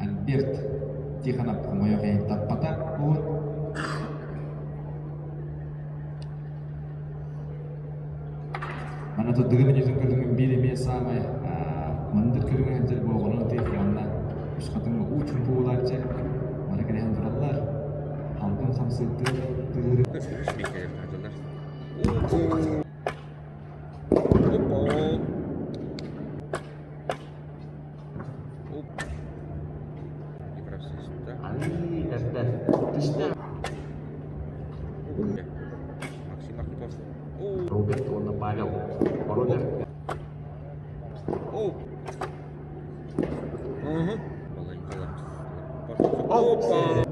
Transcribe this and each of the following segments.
Альберт Тихонов хомойуох иһин таппата уһун Манна турдугун мүнүүтүн көрүҥүн биир эмиэ саамай мындыр көрүҥэ сылдьар буолҕонун тыах уонна үс хатыҥҥа уу чуумпу буолааччы бары кэтэһэн тураллар халгын хамсыырдыы тыыры Максим Архипов. Роберт уонна Павел. Роберт. Опа! Опа!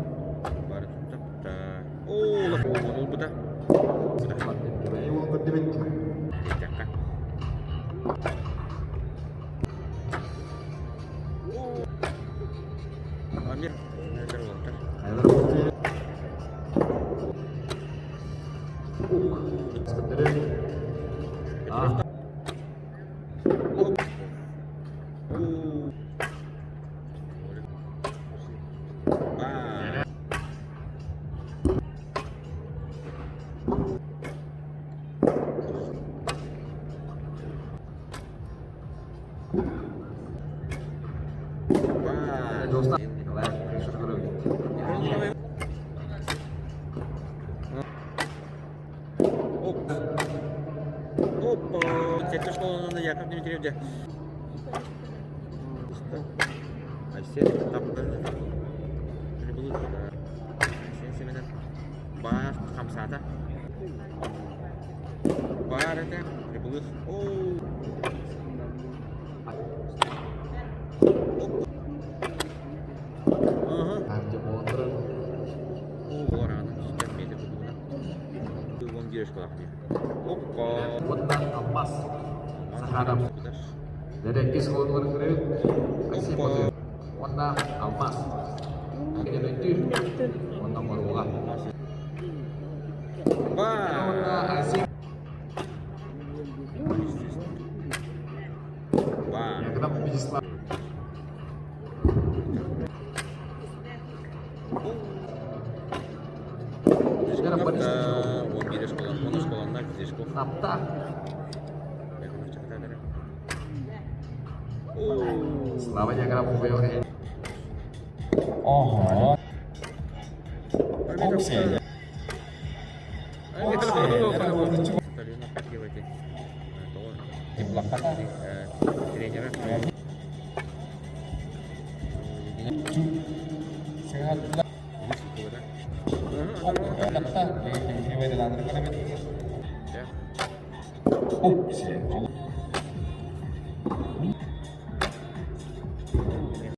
Амир Опа! Сэттэ школанан Яков Дмитриев дьэ. Айсен таптан Айсен Семенов баар хамсаата. Баар этэ. Прибылых. Алмаз Сахаров. Иккис холонугар көрөбүт. Алексей Ботуев. Уонна Алмаз. Өйдүүр. Уонна Моруола. Уонна Алексей Яков Вячеслав. Апта. Слава Яков Ого. Окей. Тренера.